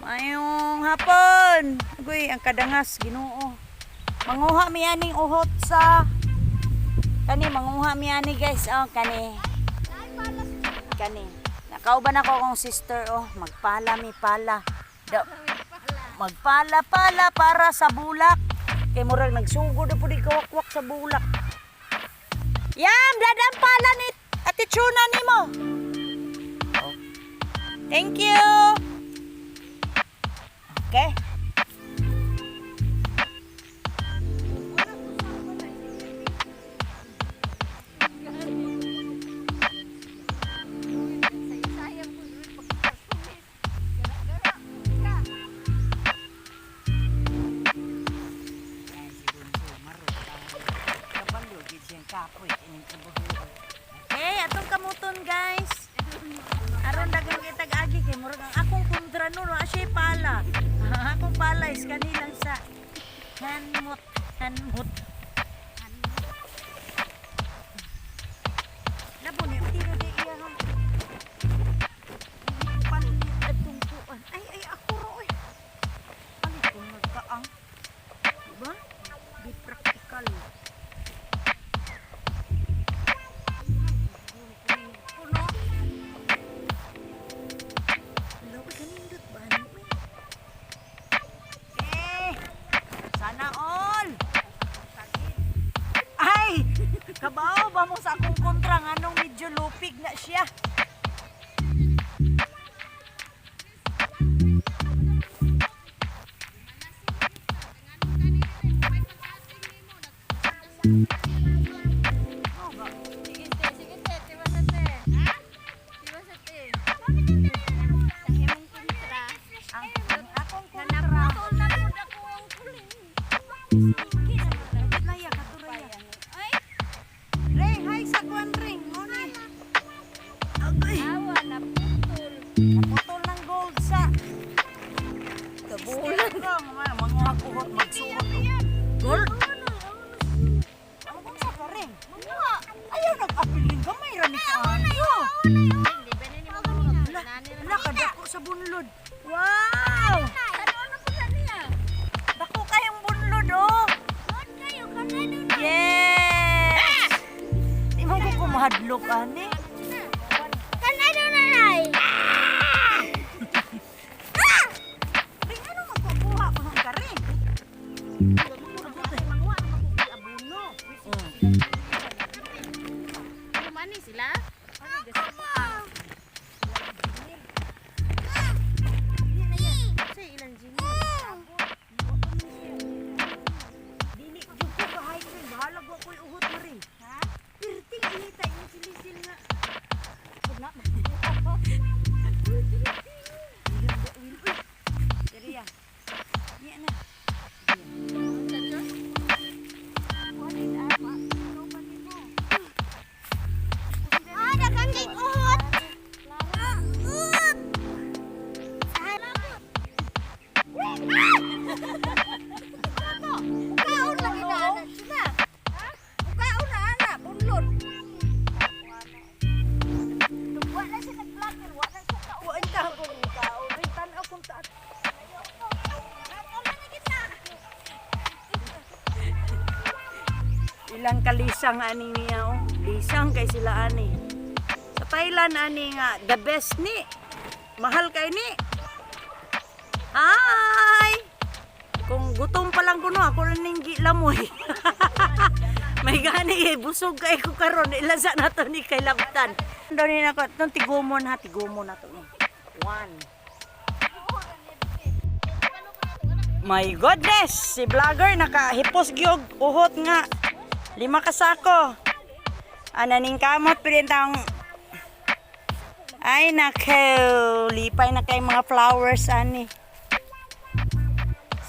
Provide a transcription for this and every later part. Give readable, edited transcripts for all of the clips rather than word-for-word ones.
Mayong hapon. Agoy, ang kadangas, Ginoo. Manguha mi aning uhot sa kani, manguha mi ani, guys. Oh, kani. Kani. Nakauban ako akong sister, oh, magpala mi pala. Da, magpala pala para sa bulak. Kay murag nagsugod na pud kawakwak sa bulak. Yam, dadang pala ni Ate Chuna nimo. Oh. Thank you. Okay. Okay, atong kamuton, guys. Aron daghang kitag agi kay murag ang akong kontra no, no siya pala. Ang akong pala is kanilang sa hanmot, hanmot. Labo ni tiro di iya ha. Palit atong kuan. Ay ay, ako ro oy. Palit kung nagkaang. Diba? Di practical. Puno. Hello, kanindot ba ano eh? Eh, sana all. Ay, kabaw ba mo sa akong kontra nganong medyo lupig na siya. Sige, te. Sige, te. Tiwa sa te. Ha? Tiwa sa te. Sa imong kontra. Ang akong kontra. Naputol na pud ako ang kuling. Laya, katuraya. Ay, Ray, hi sa kuan ring. Ngoni. Agoy. awa, naputol. Naputol ng gold sa kabulan ko. Mga kuhot magsuot. Gold? Ang kung sa ka rin. Ayaw nag-apiling gamay ra ni kaayo. Hindi ba na ni mo Ala, ala, kadako sa bunlod. Wow! Ano po na niya? Dako kayong bunlod, oh. Kayo, kanano na? Yes! Di mo ko kumahadlok, ani. Kanano na nay? Ring, ano magkukuha ko ng karing? Kumani sila? Dili, jud ko kahay rin. Bahala ko ako'y uhot mo rin. Ha? Pirting inita, yung silisil nga. Huwag na. Diriya. Niya na. Ah, daghang kay uhot. Uhot. Bukaon lagi na ana sila. Bukaon na ana, bunlod. Wa na siya nag-vlogger, wa na siya ka. Wa ta akong tao. Rin tan-aw kong taat. Ilang kalisang ani niya oh. Lisang kay sila ani. Sa Thailand ani nga the best ni. Mahal kay ni. Hi! Kung gutom pa lang kuno ako na ning gilamoy. May gani eh, busog kay ko karon ilasa na to ni kay Labtan. Daw ni nako tong tigumon ha, tigumon na to ni. One. My goodness, si vlogger nakahipos gyud uhot nga lima ka sako. Ana ning kamot pili taong. Ay nako, lipay na kay mga flowers ani.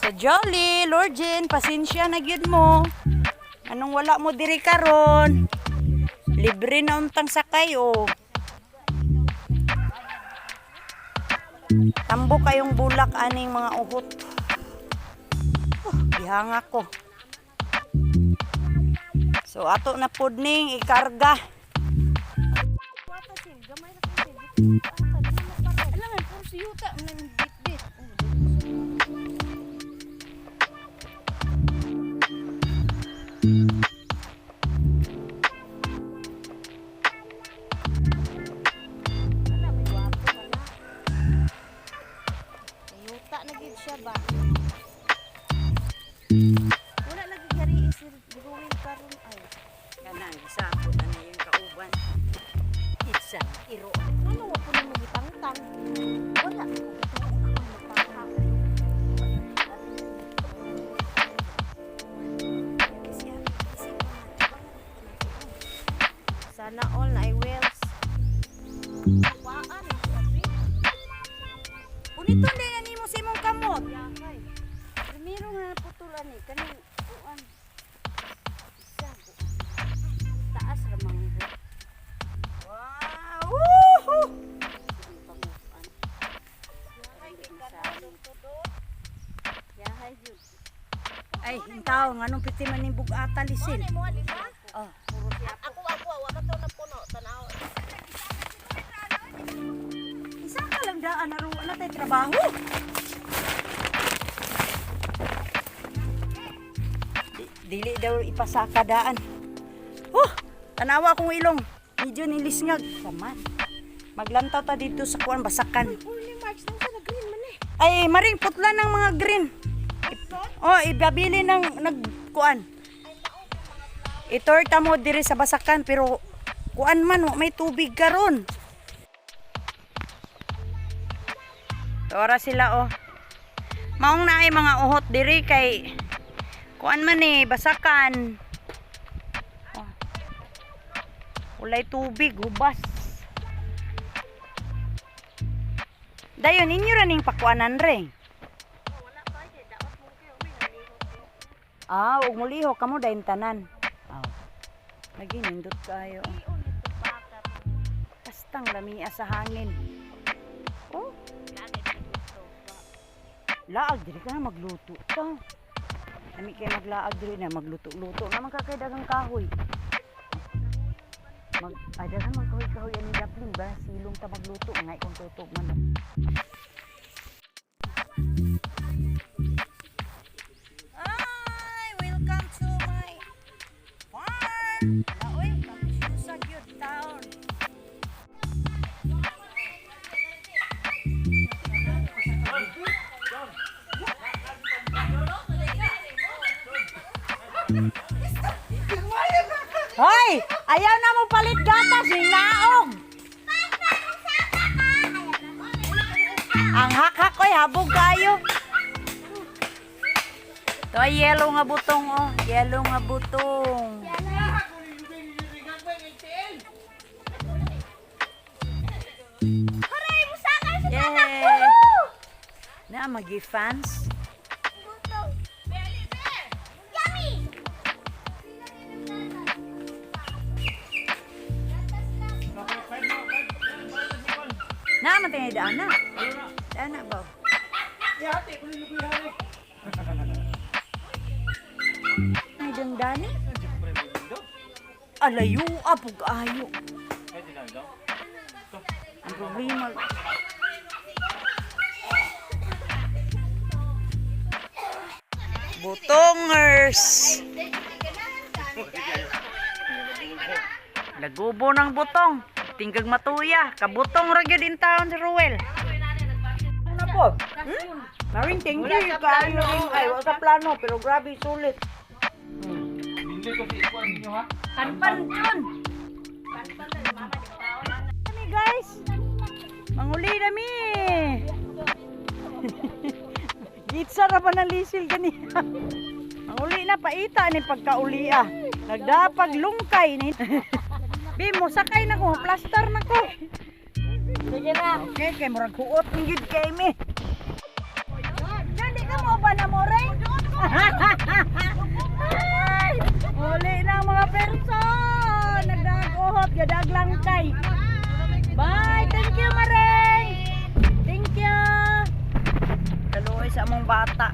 Sa Jolly, Lord Jean, pasensya na gyud mo. Anong wala mo diri karon? Libre na untang sakay oh. Tambo kayong bulak aning mga uhot. Oh, gihanga ko. So ato na pud ning ikarga. Alam mo, puro siyuta, man bit-bit. ba? Wala lagi gari si Ruel karon ay. Kanang gisapot na yung kauban. Itsa, iro. Ano wa po nimo gitangtang? Wala ko gituo ako nagpaka. Sana all na ay Wells. Waan sabi. Uniton din na nimo sa imong kamot. Yakay. Primero nga naputulan eh kaning kuan. Isa buan. Taas ra man Wow! Woohoo! ang panguan. Yahay jud. Ay, yung tao, nganong piti man ning bugata lisin. Oh. Ako ako wa ka to na puno tanaw. Isa ka lang daan na na tay trabaho. Dili daw ipasaka daan. Huh, tanawa akong ilong. Medyo nilisngag. Saman. Maglantaw ta dito sa kuan basakan. Uli March nang sa green man eh. Ay, maring putla ng mga green. Oh, ibabili ng nagkuan. Itorta mo diri sa basakan pero kuan man wa may tubig karon. Tora sila oh. Maong na ay mga uhot diri kay kuan man eh basakan. Oh. Walay tubig, hubas. Dayon inyo ra ning pakuanan re. Ah, ug muliho kamo dayon tanan. Aw. Lagi nindot kayo. Kastang lamia sa hangin. Oh. Laag diri ka na magluto ta. Ami kay maglaag diri na magluto-luto naman ka kay dagang kahoy. Mag ay dagang man kahoy-kahoy ani daplin ba silong ta magluto ngay kung tutog man. Ay, welcome to my farm. Laoy, sa gyud town. Hoy, ayaw na mo palit gatas, hinaog. Ang hak-hak oy, habog kayo. Ito ay yellow nga butong oh, yellow nga butong. Horay, musaka sa Yay! Na magi fans. Yummy! Na man tingay daan na. Daan na ba? Ay dang dani. Alayo apog ayo. Ang problema. Butongers. Lagubo ng butong. Tinggag matuya. Kabutong ra gyud in town si Ruel. Ano po? Hmm? Maring thank you kayo. Ay, wa sa plano pero grabe sulit. Hindi ko si ikuan ninyo ha. Panpan jun. Kami guys. Manguli na mi. Gitsa ra ba ng lisil ganiya. Manguli na paita ni pagkauli ah. Nagdapag lungkay ni. Bi mo sakay na ko, plaster na ko. Sige na. Okay, kay murag huot ni gyud kay mi. Dali ka mo ba na mo re? Ay, uli na ang mga person. Nagdaguhot, gadag lang kay. Bye, thank you Mareng. Thank you. Kaluoy sa among bata.